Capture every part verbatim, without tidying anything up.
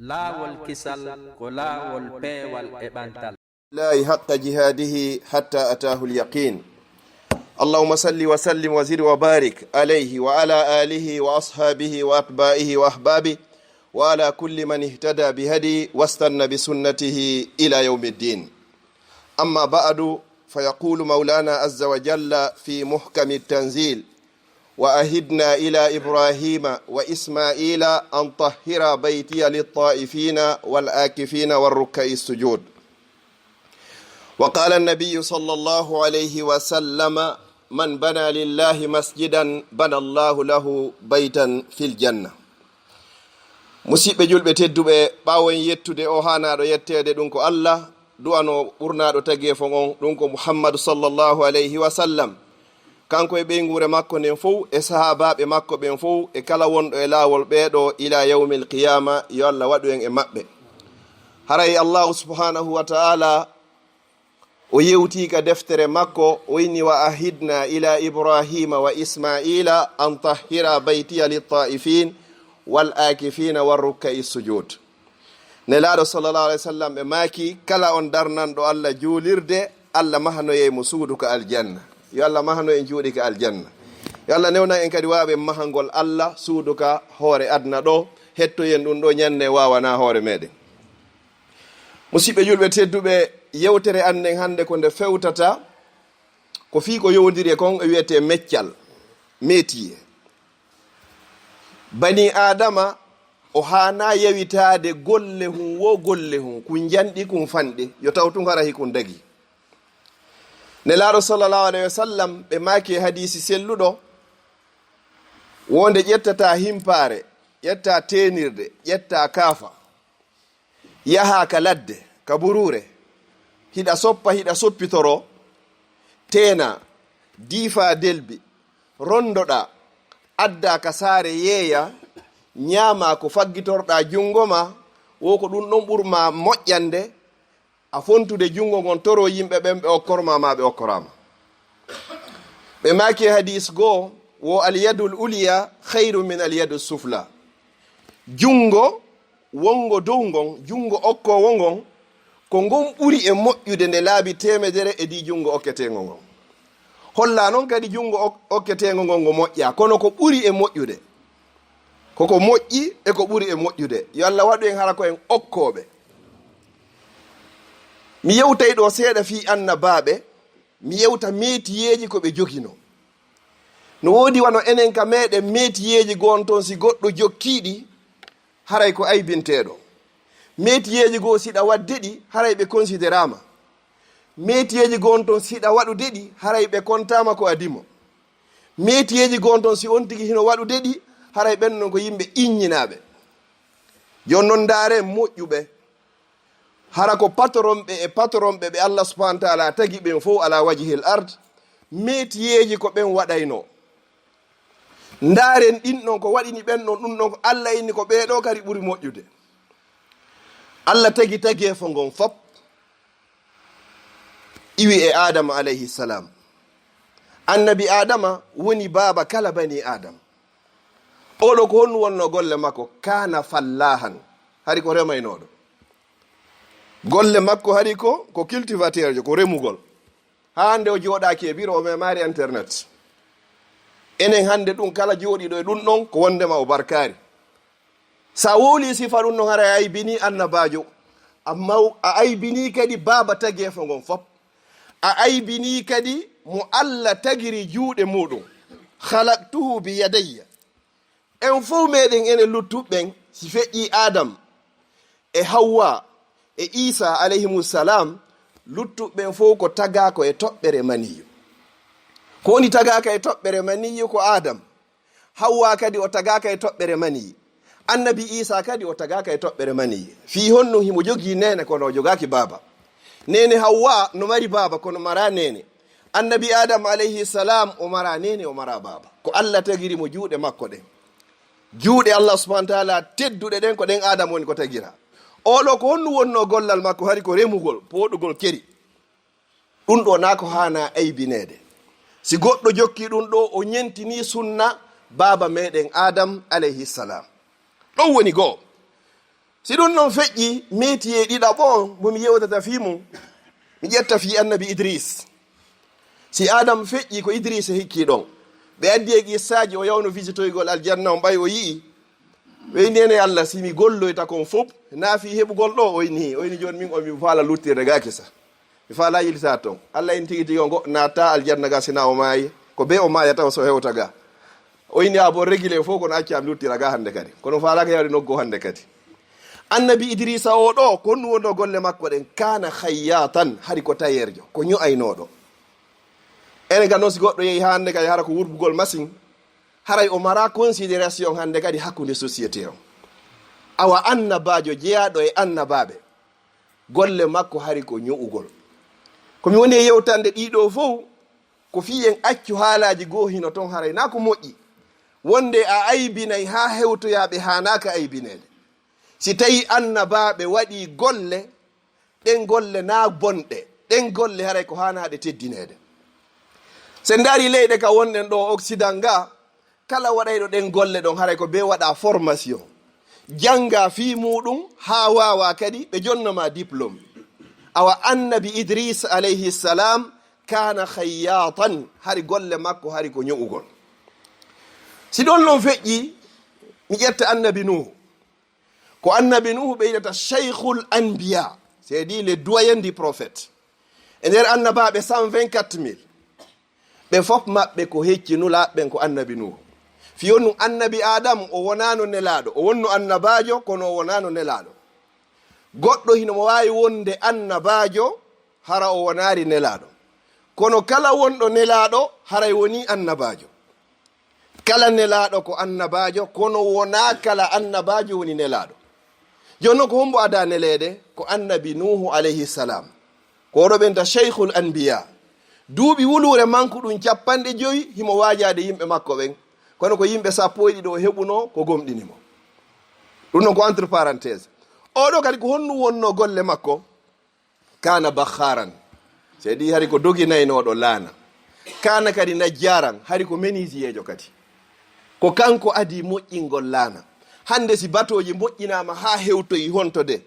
Laawol kisal ko laawol peewal e ɓantal. الله حق جهاده حتى أتاه اليقين. اللهم صل وسلم وزد وبارك عليه وعلى آله وأصحابه وأتباعه وأحبابه وعلى كل من اهتدى بهدي واستن بسنته إلى يوم الدين. أما بعد، فيقول مولانا عز وجل في محكم التنزيل: وعهدنا إلى إبراهيم وإسماعيل أن طهرا بيتي للطائفين والعاكفين والركع السجود. وقال النبي صلى الله عليه وسلم: من بنى لله مسجدا بنى الله له بيتا في الجنة. Musiɓɓe julɓe tedduɓe, ɓaawo en yettude o haanaaɗo yetteede, ɗum ko Allah, du'ano ɓurnaaɗo tageefo on, ɗum ko Muhammadu sallallahu alayhi wa sallam, kanko e ɓeynguure makko nden fow, e sahaabaaɓe makko ɓen fow, e kala wonɗo e laawol ɓeeɗo ila yawmil qiyaama, yo Allah waɗu en e maɓɓe. Haray Allahu subhanahu wa ta'ala o yewtii ka deftere makko, o inni: "Wa ahidna ila Ibrahima wa Ismaila an tahhira baytiya littaifin wal akifina war rukka'i sujud." Nelaaɗo sallallahu alaihi wasallam ɓe maaki: "Kala on darnanɗo Allah juulirde, Allah mahanoyey mo suudu ka aljanna." Yo Allah mahano en juuɗe ka aljanna. Yo Allah newnan en kadi waawen mahangol Allah suudu ka hoore aduna ɗo, hettoyen ɗum ɗo ñande waawana hoore meɗen. Musiɓɓe julɓe tedduɓe, yewtere an nden hannde ko nde fewtata ko fii ko yowondiri e kon e wiyetee meccal, métier. Bani Aadama o haanaa yewitaade golle hun wo golle hun, kun janɗi, kun fanɗi, yo taw tun hara hikun dagi. Nelaaɗo sallallahu alayhi wa sallam ɓe maaki e hadiisi selluɗo, wonde ƴettataa himpaare, ƴettaa teenirde, ƴettaa kaafa, yahaa ka ladde, ka buruure, hiɗa soppa, hiɗa soppitoroo, teenaa, diifaa delbi, rondoɗaa, addaa ka saare yeeyaa, ñaamaa ko faggitorɗaa junngo maa, wo ko ɗum ɗon ɓurmaa moƴƴande, a fontude junngo ngon toroo yimɓe ɓen ɓe okkormaa maa ɓe okkoraama. Ɓe maaki e hadiis goo, wo al yadul uliya khayru min al yadus sufla. Junngo wonngo dow ngon, junngo okkoowo ngon, ko ngon ɓuri e moƴƴude nde laabi teemedere e dii junngo okketeengo ngon. Hollaa non kadi junngo ok-, okketeengo ngon ngo moƴƴaa, kono ko ɓuri e moƴƴude, ko ko moƴƴi e ko ɓuri e moƴƴude. Yo Allah waɗu en hara ko en okkooɓe. Mi yewtay ɗoo seeɗa fii annabaaɓe, mi yewta metiyeeji ko ɓe joginoo. No woodi wano enen ka meɗen metiyeeji goo ton, si goɗɗo jokkii ɗi, haray ko aybinteeɗo. Metiyeeji goo si ɗa waɗde ɗi, haray ɓe konsideraama. Metiyeeji goo ton si ɗa waɗude ɗi, haray ɓe kontaama ko a dimo. Metiyeeji goo ton si on tigi hino waɗude ɗi, haray ɓen non ko yimɓe iññinaaɓe. Jooni non ndaaren moƴƴuɓe. Hara ko patronɓe e patronɓe ɓe Allah subhanahu wa ta'ala tagi ɓen fow ala wajhil ard, metiyeeji ko ɓen waɗaynoo. Ndaaren ɗin ɗon ko waɗini ɓen ɗon, ɗum ɗon ko Allah inni ko ɓee ɗoo kadi ɓuri moƴƴude. Allah tagi tageefo ngon fop, iwi e Adama alayhi salam. Annabi Adama woni baaba kala bani Adam. Oɗo ko honno wonno golle makko? Kana fallahan. Hari ko remaynooɗo. Golle makko hari ko, ko cultivateur jo, ko remugol. Haa hannde o jooɗaaki e biro, o memaari internet. Enen hannde ɗum kala jooɗiiɗo e ɗum ɗon ko wondema o barkaari. Sa wowli sifa ɗum ɗon hara a aybini annabaajo. Amma a aybini kadi baaba tageefo ngon fop. A aybini kadi mo Allah tagiri juuɗe muɗum. Khalaqtuhu bi yadayya. En fow meɗen enen luttuɓɓen, si feƴƴii Adam e Hawwa e Isa alayhimu salam, luttuɓɓen fow ko tagaako e toɓɓere maniyu. Ko woni tagaaka e toɓɓere maniyu ko Adam. Hawwa kadi o tagaaka e toɓɓere maniyi. Annabi Isa kadi o tagaaka e toɓɓere maniyi. Fii honno himo jogii neene kono o jogaaki baaba? Neene Hawwa no mari baaba kono mara neene. Annabi Adam alayhi salam o mara neene, o mara baaba. Ko Allah tagiri mo juuɗe makko ɗen. Juuɗe Allah subhanahu wa ta'ala tedduɗe ɗen ko ɗen Adam woni ko tagira. Oɗo ko honno wonno gollal makko? Hari ko remugol, pooɗugol keri. Ɗum ɗo naa ko haanaa aybineede. Si goɗɗo jokki ɗum ɗo, o ñentini sunna baaba meɗen Adam alayhi salam. Ɗon woni goo. Si ɗum noon feƴƴi, métier ɗiɗaɓo on mo mi yewtata fii mum, mi ƴetta fii annabi Idris. Si Adam feƴƴi, ko Idrisa hikki ɗon. Ɓe addi e qissaaji, o yawno visitoygol aljanna on, ɓay o yi'i. Ɓe inni, "Ene Allah, si mi golloyta kon fof, naa fii heɓugol ɗo?" O inni, o inni, "Jooni min on mi faala luttirde gaa kisa. Mi faala yilta ton." Allah en tigi tigi on ko naata aljanna gaa sina o maayi. Ko be o maaya taw so hewta gaa. O inni, "A bon, régulé fof kono acca mi luttira gaa hannde kadi." Kono faalaaka yawde nokku hannde kadi. Annabi Idrisa o ɗo, ko honɗum wonno golle makko ɗen? Kana khayyatan, hari ko tayeerjo, ko ño'aynooɗo. Enen ka noon, si goɗɗo yehi haa hannde kadi, hara ko wurbugol machine, haray o mara considération hannde kadi hakkunde société on. Awa annabaajo jeyaaɗo e annabaaɓe, golle makko hari ko ño'ugol. Ko mi woni e yewtande ɗiɗo fow, ko fii en accu haalaaji goo hino ton, haray naa ko moƴƴi. Wonde a aybinay haa hewtoyaa ɓe haanaaka aybineede. Si tawi annabaaɓe waɗii golle, ɗen golle naa bonɗe, ɗen golle haray ko haanaaɗe teddineede. Si en ndaari leyɗe ka wonɗen ɗo Occident nga, kala waɗayɗo ɗen golle ɗon, haray ko be waɗa formation. Jannga fii muuɗum haa waawa kadi, ɓe jonna ma diplôme. Awa annabi Idris alayhi salam kana khayyatan, hari golle makko hari ko ño'ugol. Si ɗon non feƴƴi, mi ƴetta annabi Nuhu. Ko annabi Nuhu ɓe wi'ata Shaykhul Anbiya, c'est-à-dire le doyen du prophète. E nder annabaaɓe cent vingt-quatre mille, ɓe fof maɓɓe ko hecci nulaaɓe ɓen ko annabi Nuhu. Fii honɗum? Annabi Adam, o wonaano nelaaɗo, o wonno annabaajo, kono o wonaano nelaaɗo. Goɗɗo hino mo waawi wonde annabaajo, hara o wonaari nelaaɗo. Kono kala wonɗo nelaaɗo, haray wonii annabaajo. Kala nelaaɗo ko annabaajo, kono wonaa kala annabaajo woni nelaaɗo. Jooni non, ko hombo adaa neleede? Ko annabi Nuhu alayhi salam. Ko oɗo ɓenta Shaykhul Anbiya. Duuɓi wuluure manku ɗum cappanɗe jowi, himo waajaade yimɓe makko ɓen. Kono ko yimɓe sappo e ɗiɗo o heɓuno ko gomɗini mo. Ɗum non ko entre parenthèse. Oɗo kadi, ko honɗum wonno golle makko? Kana bakharan. C'est-à-dire hari ko doginaynooɗo laana. Kana kadi najjaran, hari ko menuisierjo kadi. Ko kanko adii moƴƴingol laana. Hannde si batooji moƴƴinaama haa hewtoyi honto de,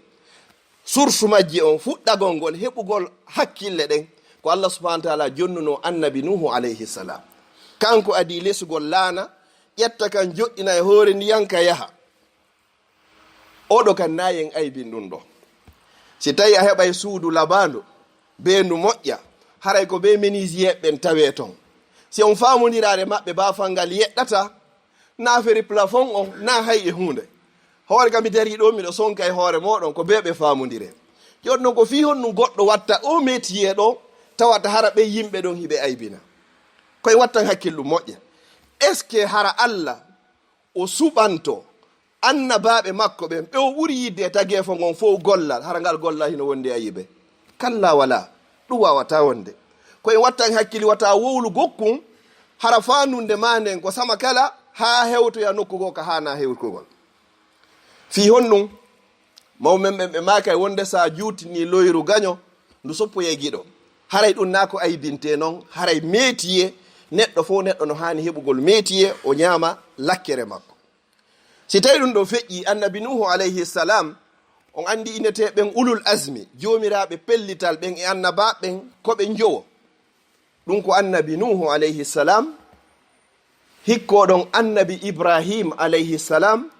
source majji on, fuɗɗagol ngol, heɓugol hakkille ɗen, ko Allah subhanahu wa ta'ala jonnuno annabi Nuhu alayhi salam. Kanko adii lesugol laana, ƴetta kan joɗɗina e hoore ndiyan ka yaha. Oɗo kan naa en aybin ɗum ɗo. Si tawi a heɓay suudu labaandu, beendu moƴƴa, haray ko be menuisier ɓen tawee ton. Si on faamondiraare maɓɓe baafal ngal yeɗɗata, naa feri plafond on, naa hay e huunde. Hoore kam mi darii ɗo, miɗo sonka e hoore mooɗon, ko be ɓe faamondiree. Jooni non, ko fii honɗum goɗɗo watta o métier ɗo, tawata hara ɓe yimɓe ɗon hiɓe aybina? Koye wattan hakkillu moƴƴa. Est-ce que hara Allah o suɓanto annabaaɓe makko ɓen, ɓe o ɓuri yidde e tageefo ngon fow gollal, hara ngal gollal hino wondi e ayibe? Kalla wala, ɗum waawataa wonde. Ko en wattan hakkili, wata wowlu gokkun, hara faandunde maa nden ko sama kala, haa hewtoya nokku goo ka haanaa hewtugol. Fii honɗum? Mawɓe men ɓen ɓe maakay wonde, so a juutinii loyru gaño, ndu soppoyay giɗo. Haray ɗum naa ko aybintee non, haray métier, neɗɗo fow neɗɗo no haani heɓugol métier, o ñaama lakkere makko. Si tawi ɗum ɗo feƴƴi, annabi Nuhu alayhi salam, on anndi innetee ɓen ulul azmi, joomiraaɓe pellital ɓen e annabaaɓe ɓen, ko ɓe njowo. Ɗum ko annabi Nuhu alayhi salam, hikko ɗon annabi Ibrahim alayhi salam,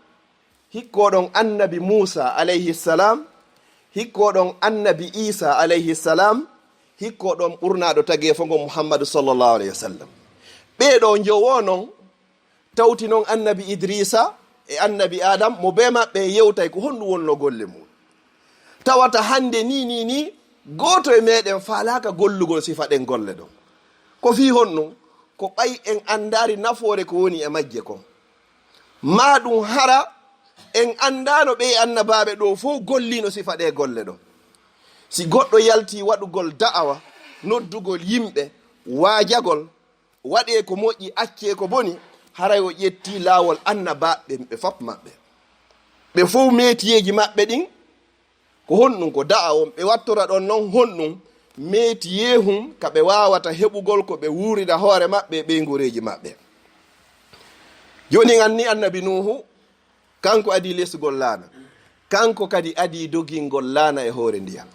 hikko ɗon annabi Muusa alayhi salam, hikko ɗon annabi Isa alayhi salam, hikko ɗon ɓurnaaɗo tageefo ngon Muhammadu sallallahu alayhi wa sallam. Ɓee ɗoo njowo non tawti non annabi Idrisa e annabi Adam, mo bee maɓɓe yewtay ko honɗum wonno golle mum. Tawata hannde ni, ni, ni, gooto e meɗen faalaaka gollugol sifa ɗen golle ɗon. Ko fii honɗum? Ko ɓay en anndaari nafoore ko woni e majje kon. Maa ɗum hara en anndaano ɓe annabaaɓe ɗo fow golliino sifa ɗe golle ɗon. Si goɗɗo yalti waɗugol da'awa, noddugol yimɓe, waajagol, waɗee ko moƴƴi, accee ko boni, haray o ƴetti laawol annabaaɓe ɓen ɓe fop maɓɓe. Ɓe fow metiyeeji maɓɓe ɗin, ko honɗum? Ko da'a on. Ɓe wattora ɗon non honɗum? Metiyeehun ka ɓe waawata heɓugol ko ɓe wuurida hoore maɓɓe e ɓeynguureeji maɓɓe. Jooni en anni annabi Nuuhu, kanko adii lesugol laana. kanko kadi adii dogingol laana e hoore ndiyam.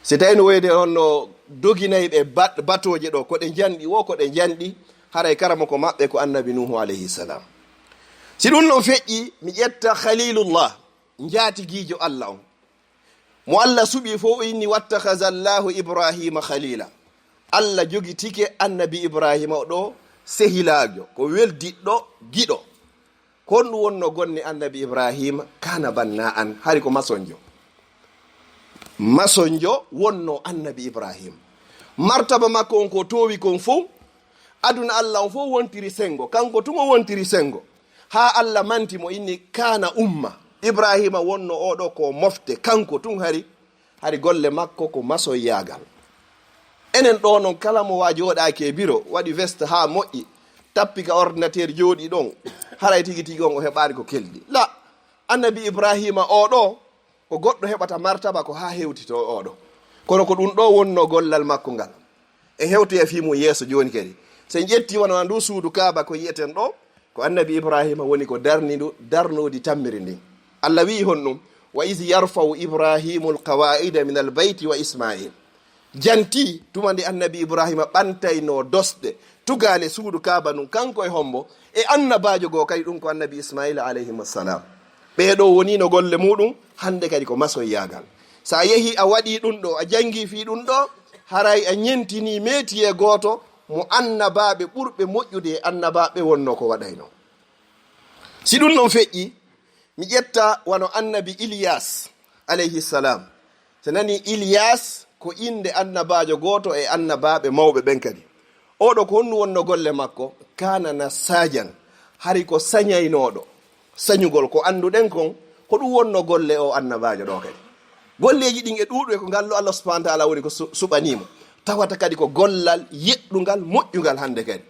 Si tawi no woyde on no doginayɓe ba-, batooje ɗo, ko ɗe njanɗi wo, ko ɗe njanɗi, haray karamoko maɓɓe ko annabi Nuhu alayhi salam. Si ɗum ɗon feƴƴi, mi ƴetta Khalilullah, njaatigiijo Allah on. Mo Allah suɓi fof o inni, "Wattakhadha Allahu Ibrahima khalila." Allah jogitike annabi Ibrahima o ɗo sehilaajo, ko weldiɗɗo, giɗo. Ko honɗum wonno gonne annabi Ibrahima? Kana banna'an, hari ko masonjo. Masonjo wonno annabi Ibrahima. Martaba makko on ko toowi kon fof, aduna Allah on fof wontiri sengo, kanko tun o wontiri sengo. Haa Allah manti mo inni kana umma. Ibrahima wonno oɗo ko mofte, kanko tun hari, hari golle makko ko masoyaagal. Enen ɗo non kala mo wa jooɗaaki e biro, waɗi veste haa moƴƴi, tappi ka ordinateur jooɗi ɗon, haray tigi tigi on o heɓaani ko keldi. La, annabi Ibrahima oɗo, ko goɗɗo heɓata martaba ko haa hewtito oɗo. Kono ko ɗum ɗo wonno gollal makko ngal. En hewtoya fii mum yeeso jooni kadi. So en ƴetti wano ndu suudu Kaaba ko yi'eten ɗo, ko annabi Ibrahima woni ko darni ndu, darnoodi tammiri ndin. Allah wi'i honɗum, "Wa iz yarfa'u Ibrahimu al-qawa'ida min al-bayti wa Isma'il." Janti tuma nde annabi Ibrahima ɓantaynoo dosɗe, tugaale suudu Kaaba ndun, kanko e hombo, e annabaajo goo kadi, ɗum ko annabi Isma'ila alayhi salam. Ɓee ɗo woni no golle muɗum, hannde kadi ko masoyaagal. So a yehi a waɗi ɗum ɗo, a janngi fii ɗum ɗo, haray a ñentinii metiyee gooto mo annabaaɓe ɓurɓe moƴƴude e annabaaɓe wonno ko waɗayno. Si ɗum ɗon feƴƴi, mi ƴetta wano annabi Ilyas alayhi salam. So nani Ilyas ko innde annabaajo gooto e annabaaɓe mawɓe ɓen kadi. Oɗo ko honɗum wonno golle makko? Kana nassaajan, hari ko sañaynooɗo. Sañugol ko annduɗen kon, ko ɗum wonno golle o annabaajo ɗo kadi. Golleeji ɗin e ɗuuɗu e ko ngallu Allah subhanahu wa ta'ala woni ko su-, suɓanii mo. Tawata kadi ko gollal yeɗɗungal, moƴƴungal hannde kadi.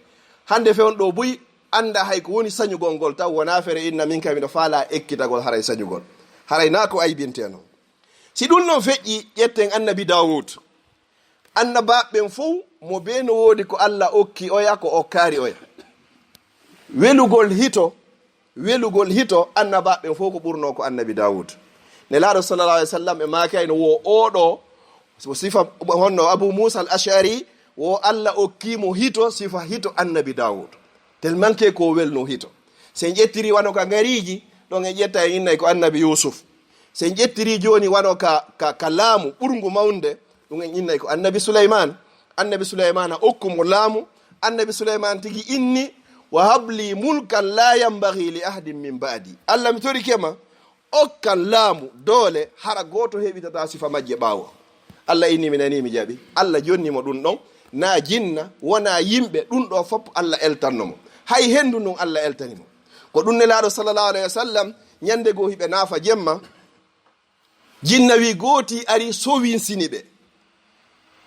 Hannde fewndo buy annda hay ko woni sañugol ngol, taw wonaa fere inna min kam miɗo faalaa ekkitagol haray sañugol. Haray naa ko aybintee non. Si ɗum non feƴƴi, ƴetten annabi Daawud. Annabaaɓe ɓen fow, mo bee no woodi ko Allah okki oya, ko okkaari oya. Welugol hito, welugol hito, annabaaɓe ɓen fow ko ɓurnoo ko annabi Daawud. Nelaaɗo sallallahu alayhi wa sallam e maaki ay no wo oɗo, so sifa honno Abu Muusa al-Ash'ari, wo Allah okki mo hito, sifa hito annabi Daawud. Tellement que ko welno hito. So en ƴettiri wano ka ngariiji, ɗon en ƴetta en innay ko annabi Yuusuf. So en ƴettiri jooni wano ka, ka, ka laamu ɓurngu mawnde, ɗum en innay ko annabi Suleymaan. Annabi Suleymaana okku mo laamu. Annabi Suleymaan tigi inni, "Wa habli mulkan la yanbaghi li ahadin min ba'di." Allah, mi torike ma, okkan laamu, doole, hara gooto heɓitata sifa majje ɓaawo. Allah inni, mi nani, mi jaɓi. Allah jonni mo ɗum ɗon. Naa jinna, wonaa yimɓe, ɗum ɗo fof Allah eltanno mo. Hay hendu ndun Allah eltani mo. Ko ɗum Nelaaɗo sallallahu alayhi wa sallam, ñande goo hiɓe naafa jemma, jinnawi gooti ari sowinsini ɓe.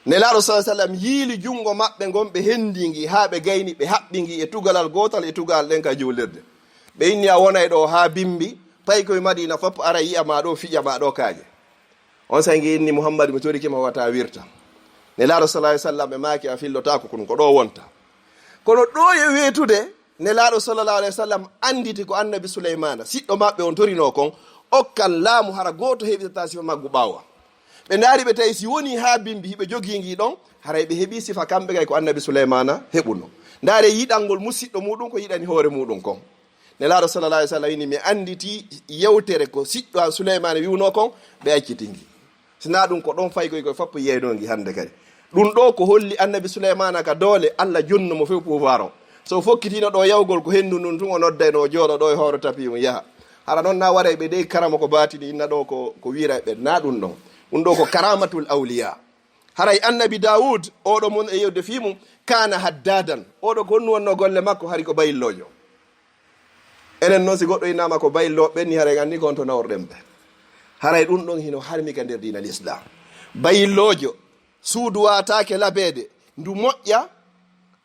Nelaaɗo sallallahu alayhi wa sallam yiili junngo maɓɓe ngon, ɓe hendi ngi haa ɓe gayni, ɓe haɓɓi ngi e tugalal gootal e tugalal ɗen ka juulirde. Ɓe inni, "A wonay ɗo haa bimbi, paykoy Madiina fof ara yi'a ma ɗo, fiƴa ma ɗo kaaƴe." On say ngi inni, "Muhammadu, mi torike ma, wata wirta." Nelaaɗo sallallahu alayhi wa sallam ɓe maaki, "A fillotaako, ko ɗum ko ɗo wonta." Kono ɗo e weetude, Nelaaɗo sallallahu alayhi wa sallam annditi ko annabi Suleymaana, siɗɗo maɓɓe on torinoo kon, okkan laamu hara gooto heɓitata sifa maggu ɓaawo. Ɓe ndaari ɓe tawi si woni haa bimbi hiɓe jogii ngi ɗon, haray ɓe heɓii sifa kamɓe kay ko annabi Suleymaana heɓuno. Ndaare yiɗangol musiɗɗo muɗum ko yiɗani hoore muɗum kon. Nelaaɗo sallallahu alayhi wa sallam ini, "Mi annditi yewtere ko siɗɗo an Suleymaana wi'unoo kon, ɓe acciti ngi." Si naa ɗum ko ɗon fay koy koy fappu yeynoo ngi hannde kadi. Ɗum ɗo ko holli annabi Suleymaana ka doole, Allah jonno mo few pouvoir o. So fokkitiino ɗo yawgol ko henndu ndun tun o noddayno o jooɗo ɗo e hoore tapi um yaha. Hara noon na waray ɓe dey karama ko baatini inna ɗo ko, ko wiira ɓe na ɗum ɗon. Ɗum ɗo ko karamatul awliya. Haray annabi Daawud, oɗo mon e yewde fii mum, kaana haddadan. Oɗo ko honnu wonno golle makko, hari ko bayilloojo. Enen noon, si goɗɗo innama ko bayillooɓe ɓen ni, haray en anndi ko on to naworɗen ɓe. Haray ɗum ɗon hino harmi ka nder diina Lislaam. Bayilloojo, suudu waataake labeede, ndu moƴƴa,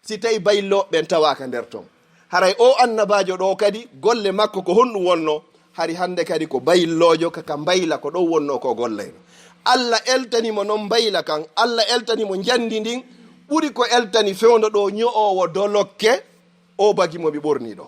si tawi bayillooɓe ɓen tawaaka nder ton. Haray o annabaajo ɗo kadi, golle makko ko honɗum wonno? Hari hannde kadi ko bayilloojo ka, ka mbayla ko ɗon wonno ko gollayno. Allah eltani mo non mbayla kan, Allah eltani mo njandi ndin, ɓuri ko eltani fewndo ɗo ño'oowo dolokke, o bagi mo mi ɓorni ɗo.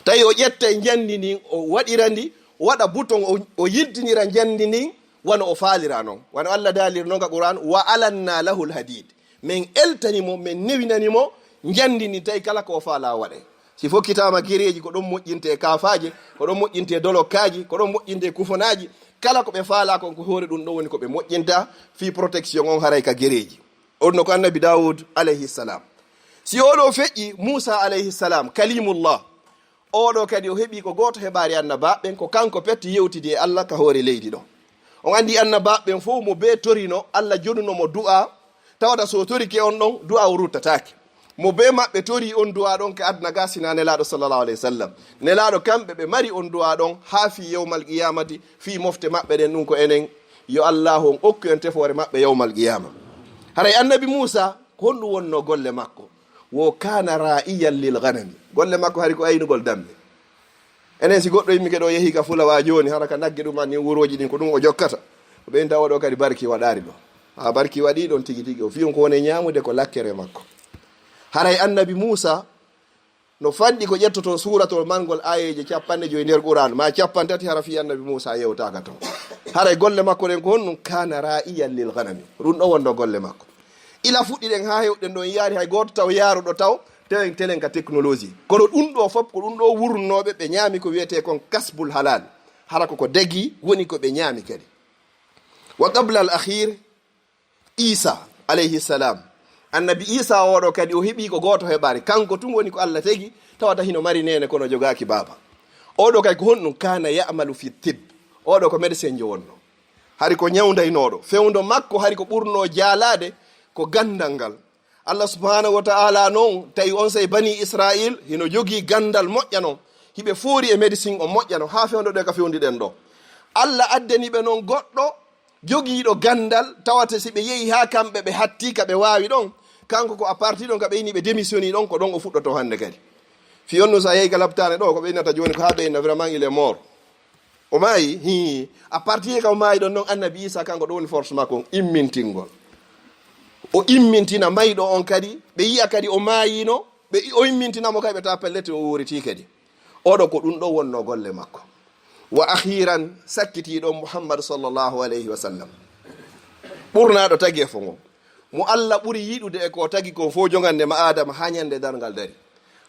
Tawi o ƴetta e njandi ndin, o waɗira ndi, o waɗa bouton, o, o yiltinira njandi ndin wano o faalira non. Wano Allah daalirno nga Qur'an, "Wa alanna lahul hadid." Min eltani mo, min newinani mo njandi ndin, tawi kala ko o faala waɗay. Si fokkitaama gereeji, ko ɗon moƴƴinte kaafaaje, ko ɗon moƴƴinte dolokkaaji, ko ɗon moƴƴinte kufonaaji. Kala ko ɓe faala kon, ko hoore ɗum ɗon woni ko ɓe moƴƴinta fii protection on haray ka gereeji. On no ko annabi Daawud alayhi salam. Si oɗo feƴƴi Muusa alayhi salam, kalimullah. Oɗo kadi o heɓi ko gooto heɓaari annabaaɓe ɓen, ko kanko pet yewtidi e Allah ka hoore leydi ɗon. On anndi annabaaɓe ɓen fow mo bee torino, Allah jonuno mo du'a, tawata so torike on ɗon, du'a o ruttataake. Mo bee maɓɓe tori on du'a ɗon ka aduna ga sina Nelaaɗo sallallahu alayhi wa sallam. Nelaaɗo kamɓe ɓe mari on du'a ɗon haa fii yawmal qiyamati, fii mofte maɓɓe ɗen ɗum ko enen, yo Allahu on okku en tefoore maɓɓe yawmal qiyama. Haray annabi Muusa, ko honɗum wonno golle makko? Wo kana ra'iyan lil ghanami. Golle makko hari ko aynugol damme. Enen si goɗɗo immike ɗo yehi ka fulawa jooni, hara ka nagge ɗum anni wurooji ɗin ko ɗum o jokkata. Ko ɓe inta oɗo kadi barki waɗaari ɗo. Ha barki waɗi ɗon tigi tigi o fiyum ko woni ñaamude ko lakkere makko. Haray annabi Muusa no fanɗi ko ƴettoton suuratul man ngol aayeeje capanɗe joyi nder Qur'an, ma capantati hara fii annabi Muusa yewtaaka ton. Haray golle makko ɗen ko honɗum? Kana ra'iyan lil ghanami. Ɗum ɗo wonno golle makko. Ila fuɗɗiɗen haa hewɗen ɗo, en yaari hay gooto taw yaaruɗo taw, tewen telen ka technologie. Kono ɗum ɗo fof, ko ɗum ɗo wurnooɓe, ɓe ñaami ko wiyetee kon kasbul halal. Hara ko ko dagi woni ko ɓe ñaami kadi. Wa qabla al akhir, Isa alayhi salam. Annabi Isa oɗo kadi o heɓi ko gooto heɓaari. Kanko tun woni ko Allah tegi, tawata hino mari neene kono jogaaki baaba. Oɗo kay ko honɗum? Kana ya'malu fi tibb. Oɗo ko médecin jo wonno. Hari ko ñawndaynooɗo. Fewndo makko hari ko ɓurno jaalaade ko gandal ngal. Allah subhanahu wa ta'ala non, tawi on sey bani Israil hino jogii gandal moƴƴa non. Hiɓe foori e médecin on moƴƴa non, haa fewndo ɗo ka fewndi ɗen ɗo. Allah addani ɓe non goɗɗo jogiiɗo gandal, tawata si ɓe yehi haa kamɓe ɓe hatti ka ɓe waawi ɗon, kanko ko à partir ɗon ka ɓe ini ɓe démissioni ɗon, ko ɗon o fuɗɗoto hannde kadi. Fii on no sa yehi ka laptaane ɗo, ko ɓe innata jooni ko haa ɓe inna vraiment il est mort. O maayi, hii, à partir ka o maayi ɗon non annabi Isa kanko ɗo woni force makko on, immintingol. O immintina mayɗo on kadi, ɓe yi'a kadi o maayino, ɓe i-, o immintina mo kadi ɓe tawa pellet o wuuritii kadi. Oɗo ko ɗum ɗo wonno golle makko. Wa akhiran, sakkitiiɗo Muhammad sallallahu alayhi wa sallam. Ɓurnaaɗo tageefo ngon. Mo Allah ɓuri yiɗude e ko tagi kon fow jogande ma Adama haa ñande darngal dari.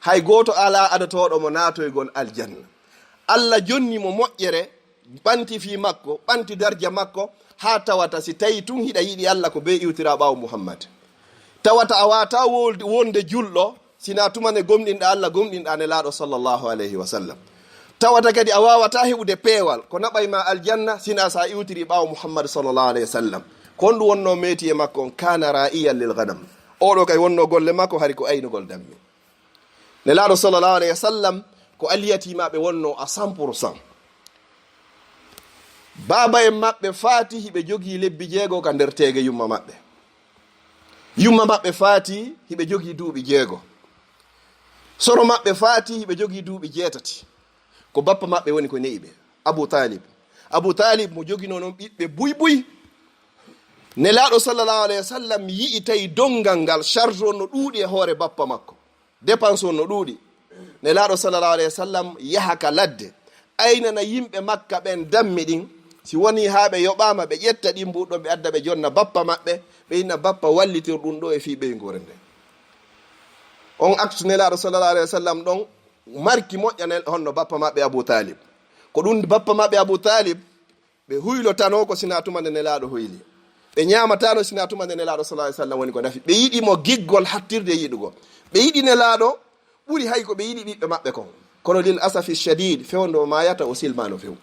Hay gooto alaa adotooɗo mo naatoygol aljanna. Allah jonni mo moƴƴere, ɓanti fii makko, ɓanti darja makko, haa tawata si tawi tun hiɗa yiɗi Allah ko bee iwtira ɓaawo Muhammad. Tawata a waawataa wol-, wonde julɗo, sina tuma nde gomɗinɗa Allah, gomɗinɗa Nelaaɗo sallallahu alayhi wa sallam. Tawata kadi a waawataa heɓude peewal, ko naɓay ma aljanna, sina sa iwtiri ɓaawo Muhammad sallallahu alayhi wa sallam. Ko honɗum wonno meeti e makko on? Kana ra'iyan lil ghanam. Oɗo kay wonno golle makko hari ko aynugol damme. Nelaaɗo sallallahu alayhi wa sallam ko alyatimaaɓe wonno à cent pour cent. Baaba en maɓɓe faati hiɓe jogii lebbi jeego ka nder teege yumma maɓɓe. Yumma maɓɓe faati hiɓe jogii duuɓi jeego. Soro maɓɓe faati hiɓe jogii duuɓi jeetati. Ko bappa maɓɓe woni ko ne'i ɓe, Abu Talib. Abu Talib mo joginoo non ɓiɓɓe buy buy. Nelaaɗo sallallahu alayhi wa sallam yi'i tawi donngal ngal, charge on no ɗuuɗi e hoore bappa makko. Dépense on no ɗuuɗi. Nelaaɗo sallallahu alayhi wa sallam yaha ka ladde, aynana yimɓe Makka ɓen dammi ɗin. Si wonii haa ɓe yoɓaama, ɓe ƴetta ɗin mbuuɗi ɗon, ɓe adda ɓe jonna bappa maɓɓe, ɓe inna bappa wallitir ɗum ɗo e fii ɓeynguure nde. On acte Nelaaɗo sallallahu alayhi wa sallam ɗon marki moƴƴa nel honno bappa maɓɓe Abu Talib. Ko ɗum bappa maɓɓe Abu Talib ɓe huylotano ko sina tuma nde Nelaaɗo hoyli. Ɓe ñamatano sina tuma nde Nelaaɗo sallallahu alayhi wa sallam woni ko nafi. Ɓe yiɗi mo giggol hattirde yiɗugol. Ɓe yiɗi Nelaaɗo ɓuri hay ko ɓe yiɗi ɓiɓɓe maɓɓe kon. Kono lil asafi shadid, fewndo maayata o silmaano few.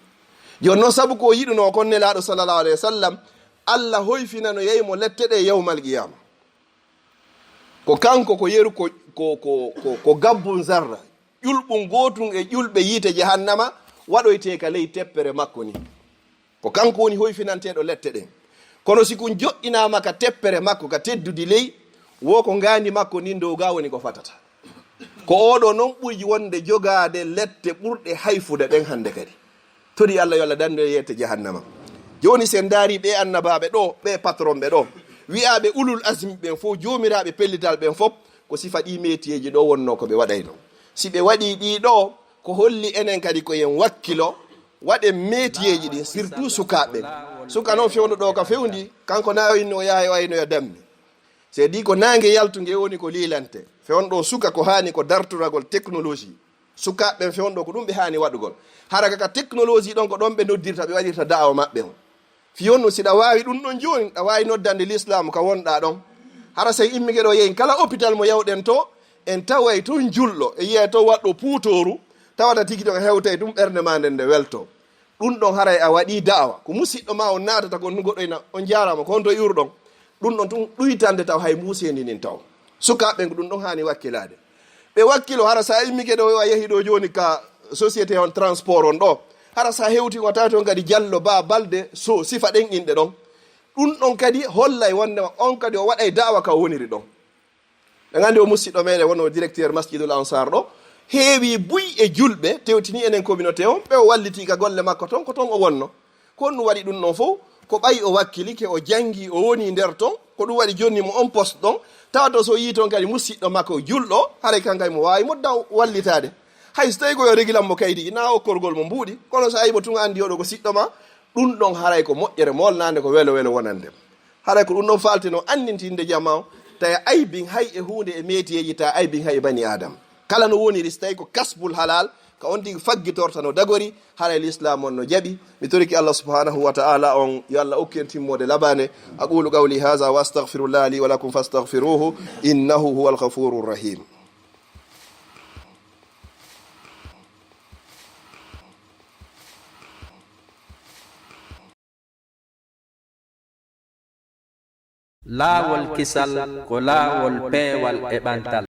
Jooni non sabu ko o yiɗunoo kon Nelaaɗo sallallahu alayhi wa sallam, Allah hoyfinano yey mo lette ɗe yawmal qiyama. Ko kanko ko yeru ko, ko, ko, ko, ko gabbun zarra, ƴulɓun gootun e ƴulɓe yiite jahannama waɗoytee ka ley teppere makko ni. Ko kanko woni hoyfinanteeɗo lette ɗen. Kono si kun joɗɗinaama ka teppere makko, ka teddudi ley, wo ko ngaandi makko ndin dow ga woni ko fatata. Ko oɗo non ɓuri wonde jogaade lette ɓurɗe hayfude ɗen hannde kadi. Torii Allah yo Allah dandu e yette jahannama. Jooni si en ndaari ɓe annabaaɓe ɗo, ɓe patron ɓe ɗo, wi'aaɓe ulul azmi ɓen fow, joomiraaɓe pellital ɓen fow, ko sifa ɗi metiyeeji ɗo wonno ko ɓe waɗayno. Si ɓe waɗii ɗi ɗo, ko holli enen kadi ko en wakkilo, Waɗen métieji ɗin, surtout sukaaɓe ɓen. Suka non fewndo ɗo ka fewndi, kanko na o inni o yaha o aynoya dammi. C'est-à-dire ko naange yaltunge woni ko liilante. Fewndo suka ko haani ko dartoragol technologie. Sukaaɓe ɓen fewndo ko ɗum ɓe haani waɗugol. Hara ka, ka technologie ɗon ko ɗon ɓe noddirta, ɓe waɗirta da'awa maɓɓe on. Fewndo si ɗa waawi ɗum ɗon jooni, ɗa waawi noddande l'islam ka wonɗa ɗon. Hara si en immike ɗo yehi kala hôpital mo yawɗen to, en taway ton julɗo, e yi'ay ton waɗɗo puutooru, tawata tigi ton a hewtay ɗum ɓernde ma nden nde welto. Ɗum ɗon haray a waɗi da'awa. Ko musiɗɗo ma on naatata kon nu goɗɗo ina, "On jaaraama, ko honto iwruɗon?" Ɗum ɗon tun ɗuytande taw hay mbuuseendi ndin taw. Sukaaɓe ɓen ko ɗum ɗon haani wakkilaade. Ɓe wakkilo hara sa immike ɗo a yehi ɗo jooni ka société on transport on ɗo. Hara sa hewti on a tawata on kadi Jallo, Ba, Balde, Sow, sifa ɗen inɗe ɗon. Ɗum ɗon kadi hollay wonndema on kadi o waɗay da'awa ka o woniri ɗon. Ɓe nganndi o musiɗɗo meɗen wonno directeur Masjidul Ansar ɗo, heewi buy e julɓe, tewtini enen communauté on, ɓe o walliti ka golle makko ton, ko ton o wonno. Ko honɗum waɗi ɗum ɗon fow? Ko ɓay o wakkilike, o janngi, o woni nder ton, ko ɗum waɗi jonni mo on poste ɗon, tawa to so yii ton kadi musiɗɗo makko julɗo, haray kan kay mo waawi mo daw wallitaade. Hay so tawi ko yo regilan mo kaydi, na okkorgol mo mbuuɗi, kono so a yii mo tun anndi oɗo ko siɗɗo ma, ɗum ɗon haray ko moƴƴere molnaande, ko welo welo wonande. Haray ko ɗum ɗon faalteno anndintinde jama o, tawi aybin hay e huunde e meetiyeeji, tawi aybin hay e bani Aadama. Kala no woniri, so tawi ko kasbul halal, ka on tigi faggitorta no dagori, haray l'islam on no jaɓi. Mi toriki Allah subhanahu wa ta'ala on, yo Allah okku en timmoode labaande. أقول قولي هذا وأستغفر الله لي ولكم فاستغفروه إنه هو الغفور الرحيم. Laawol kisal ko laawol peewal e ɓantal.